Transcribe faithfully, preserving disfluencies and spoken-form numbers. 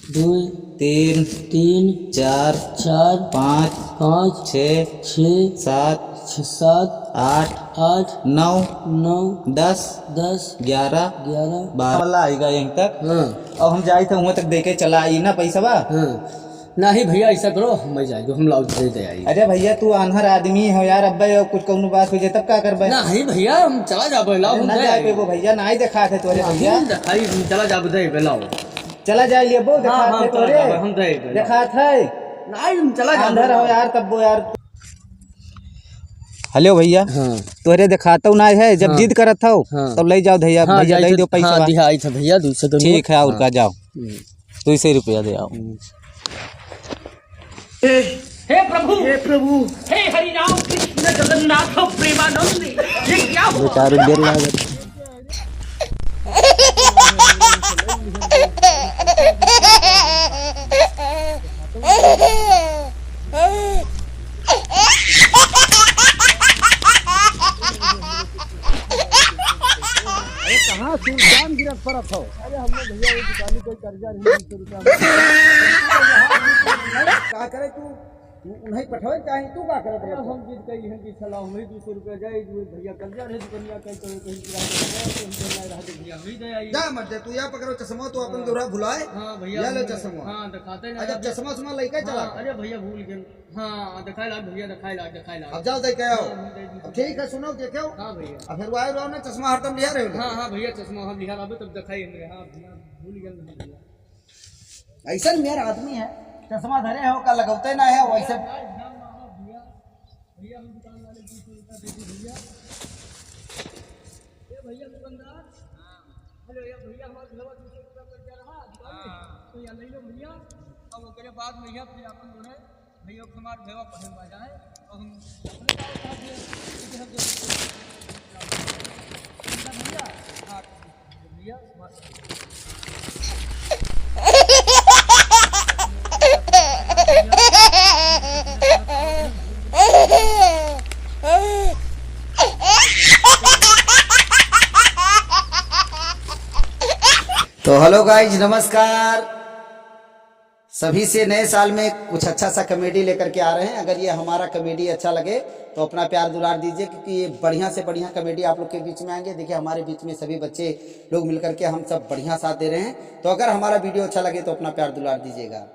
दुइ, तीन, तीन, चार, चार, पाँच, पाँच, छः, छः, सात, छः, सात, आठ, आठ, नौ, नौ, दस, दस, ग्यारह, ग्यारह, बारह। वाला आइगा यहीं तक। हाँ। अब हम जाई थे वहाँ तक देके चला आई ना पैसा बा। हाँ। नहीं भइया, ऐसा करो, हम जाए दो, हम लाओ दे दे आई। अरे भइया, तू आन्हर आदमी हो यार, अब्बे कुछ कौनो बात हो जाए तब का करबे? नहीं भइया, हम चला जाबे, लाओ, अरे हम ना दे जाए आई। पेबो भइया, ना ही देखात है तोरे भइया। हम देखाई, हम चला जाबे, दे बे, लाओ। चला जाए लिए, बोल, हाँ, देखात हाँ, है चला तोरे। जाबे, हम दे बे, लाओ। देखात है। नहीं, हम चला जाबे, अंधर हो लाओ। यार, तब वो यार। हेलो भइया, हाँ। तोरे देखातौ ना है, जब हाँ। जिद करत हौ, हाँ। तब ले जाओ भइया, हाँ, भइया जाई दे तो, दो पैसा हाँ, बा। दिहा आई था भइया, दो सौ के ठीक नोट। है, और हाँ। का जाओ। हम्म। दुई सौ रुपया दे आओ। हम्म। हे प्रभु, हे प्रभु, हे हरि राम कृष्ण जगन्नाथ प्रेमानंद, ये क्या हुआ? बेचारे बेर लागत। अरे कहाँ सुल्तान गिरत परत हो? अरे हमने भइया वो दुकानी कोई कर्जा नहीं, दो सौ रुपया में। का करे तू? तू उन्हें पठवे चाहे, तू का करे अरे परत हो? हम जिद कई हैं कि चला, हम ही दो सौ रुपया जाए, जो भइया कर्जा रहे दुकनिया कई करो, कहीं किराया दे, तो हम करना रहा तो भइया हम ही दे आई। जा मत दे, तू या पकड़ो चश्मा, तू अपन हाँ। जोरा भुलाए। हाँ भइया, या ले हम चश्मा। हाँ, दिखाते ना अच्छा, अभी। चश्मा उश्मा लेके चला। हाँ, अरे भइया भूल गए। हाँ, दिखाई लाग भइया, दिखाई लाग, दिखाई लाग। अब जाओ, दे के आओ। हाँ, हम दे दी। अब ठीक है, सुनो, देखे हो? हाँ भइया। अब फिर वायर वायर ना चश्मा हरदम लिहा रहे हो। हाँ, हाँ भइया, चश्मा हम लिहा रहे, तब दिखाई हमरे। हाँ भइया, भूल गए हम भइया। ऐसन मेर आदमी है, चश्मा धरे हो का लगौते ना है, वैसे। भइया, भइया, हम दुकान वाले दो सौ रुपया दे दी भइया। ए भइया दुकानदार, हेलो, ये भइया हमारे घर दो सौ रुपया कर दिया रहा दुकान में। हाँ। तो ये ले लो भइया, अब ओकरे बाद में भइया फिर अपन जो है भइया के हमार भेवा पढ़े में आ जाए, और हम अपने गाँव का भी, ठीक है, हम जो भइया, हाँ, भइया, बस। तो hello guys, नमस्कार। सभी से नए साल में कुछ अच्छा सा comedy लेकर के आ रहे हैं। अगर ये हमारा comedy अच्छा लगे तो अपना प्यार दुलार दीजिए, क्योंकि ये बढ़िया से बढ़िया comedy आप लोग के बीच में आएंगे। देखिए, हमारे बीच में सभी बच्चे लोग मिल करके हम सब बढ़िया साथ दे रहे हैं। तो अगर हमारा video अच्छा लगे तो अपना प्यार दुलार दीजिएगा।